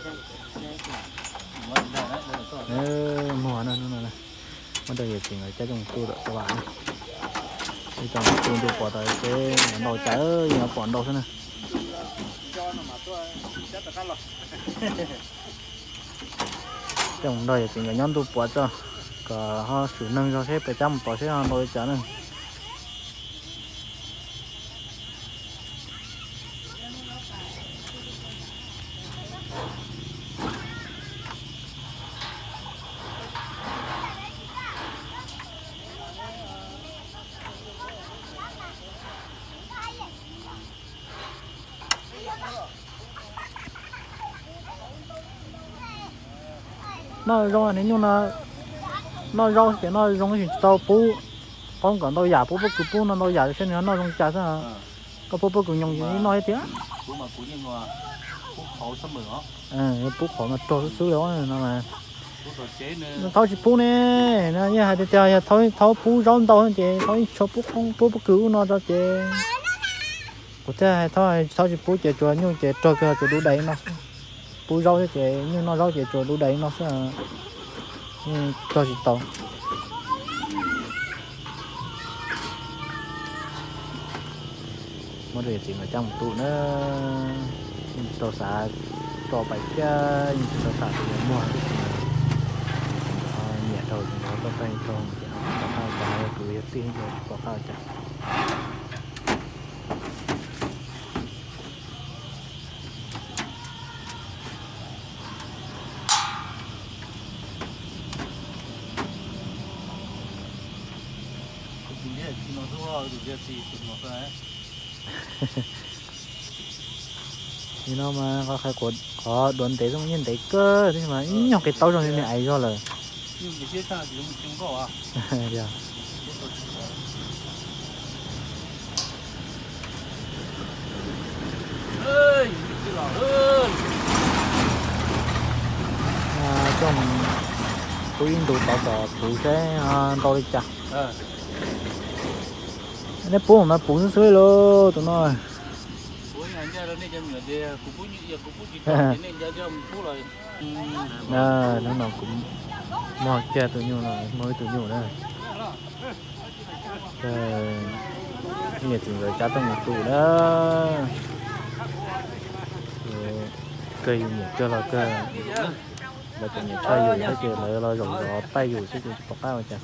Muag no, hnub no muab rau yawm txiv nkawd cab coj mus tu tom xab vam na. Ib co tu ntu puav tod ces ntau cas yeej yuav pom ntau xwb na. Coj mus nrog yawm txiv nkawd nyob ntu puav tso, kom ho sum neeg zog seb pes cab mus tod seb ho ntau li cas na. Noj zoo niag nyuj no, noj zaub ces noj zoo tsis tau pub qoob kom ntau yam, pub pob kws pub no ntau yam saib nws ho noj zoo cas xwb. Koj pub pob kws nyoos ces noj thiab tiag. Pub qhauv no rog xwb xwb li no. Thaub tsis pub ne, yeej hais tias yog thaub pub zaub ntau ces thaub yeej tsis tshua pub qoob pub pob kws ub no rau ces kuv thiaj hais thaub, thaub tsis pub ces tsuas nyuj ces rog kawg tsuas dub dais no. Pub zaub thiab ces nyuj noj zaub ces tsuas dub dais no xwb, rog tsis tau. Muab rau yawm txiv nkawd cab mus tu na. Yeej tsis tau xav tso pais thiab, yeej tsis tau xav tias yuav muag, tsis tau nyiam rau tsis tau toj tag rau ces pom qab cas, yog kuv yog tij ces tsis pom qab cas. Li no mas qhov qhia qhov duav ntev xwb mas yeej ntev kawg thiab mas ib nyuag qis taub zog li me aiv zog lawm. Coj mus pub ib ntus tod kom puv seb ntau li cas. Neb pub mas puv xwb xwb li lauj tus no. Hnub no kuv muag kiag tus nyuj no, muag ib tug nyuj na. Ib yam txiv nkawd cab tuaj mus tu na. Kawg yus nyiam kawg los kawg, lawv tseem nyiam tshaj yus thiab ces lawv los zaum zov taij yus xwb ces tsis pom qab ua cas.